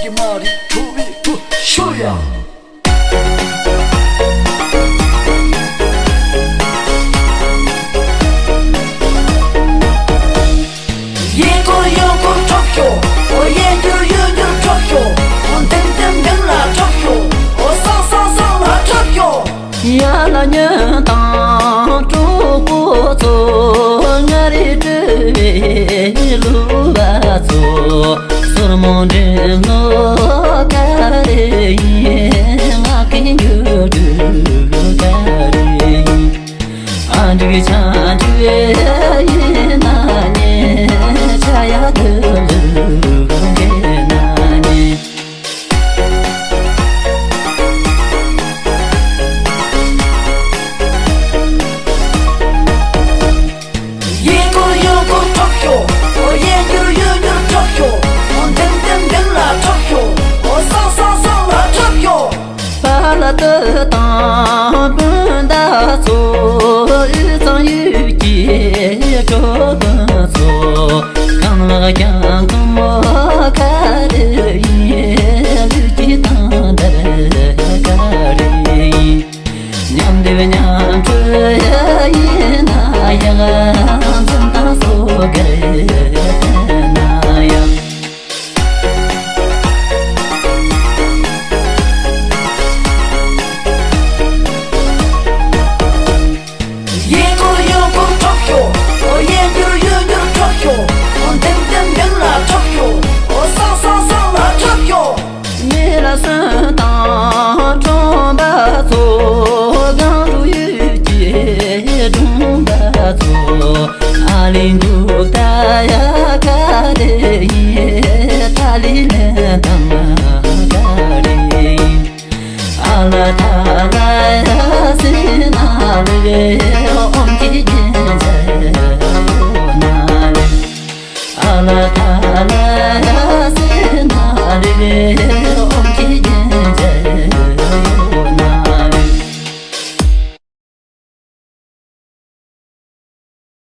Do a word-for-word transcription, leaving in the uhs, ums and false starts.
ཀྱི་མ་རིག་ཐུབ་པའི་བུ་ཤོ་ཡ། གཡས་སྐོར་གཡོན་སྐོར་འཕྲོག་ཤོག་འོ་གཡས་འགྱུར་གཡོན་འགྱུར་འཕྲོག་ཤོག་འོ་མདུན་མདུན་མདུན་ལ་འཕྲོག་ཤོག་འོ་སང་སང་སང་ལ་འཕྲོག་ཤོག་ཡ་ལ་ཉོན་དང་གྲོགས་པོ་ཚོ། ང་རེ་སྤྲུལ་བའི་གླུ་བ་ཚོ། སོར་མོ་འགྲེམས་ལོ་ག་རེ་ཡིན། ང་གིན་རྒྱུ་སྤྲུལ་ག་རེ་ཡིན། ཨ་འགྲིག་ཆ་འགྲིག་ཡིན་ན་ཉེ། ཆ་ཡ་དུ་ལུ་གེ་ན་ཉེ། གཡས་སྐོར་གཡོན་སྐོར་འཕྲོག་ཤོག་འོ་གཡས་འགྱུར་གཡོན་འགྱུར་འཕྲོག་ཤོག་འོ་མདུན་མདུན་མདུན་ལ་འཕྲོག་ཤོག་འོ་སང་སང་སང་ལ་འཕྲོག་ཤོག་པ་ལ་ཏི་དང་སྤུན་ཟླ་ཚོ། དབུས་གཙང་ཡུལ་གྱི་གྲོགས་པོ་ཚོ། རྐང་ལག་རྐྱང་གང་མོ་ག་རེ་ཡིན། ལུས་ཀྱི་དང་འདར་ག་རེ་ཡིན། མཉམ་སྡེབ་མཉམ་སྤྲོས་ཡིན་ན་ཡང་། འཛུམ་མདངས་སོ་གར་ན་ཡང་། གཡས་སྐོར་གཡོན་སྐོར་འཕྲོག་ཤོག་འོ་གཡས་འགྱུར་གཡོན་འགྱུར་འཕྲོག་ཤོག་འོ་མདུན་མདུན་མདུན་ལ་འཕྲོག་ཤོག་འོ་སང་སང་སང་ལ་འཕྲོག་ཤོག་མེ་ལ་སོན་དང་ཁྲོན་པ་ཚོ། སྒང་དྲུག་ཡུལ་གྱི་སྒྲུང་པ་ཚོ། ཨ་ལི་འདུག་ད་ཡ་ག་རེ་ཡིན། ཏ་ལི་ལན་དང་ག་རེ་ཡིན། ཨ་ལ་ཏ་ལ་ཡ་སི་ན་ལི་ཨོམ་གྱི་རྒྱན་ཆ་ན་ལི། ཨ་ལ་ཏ་ལ་ཡ་སི་ན་ལི།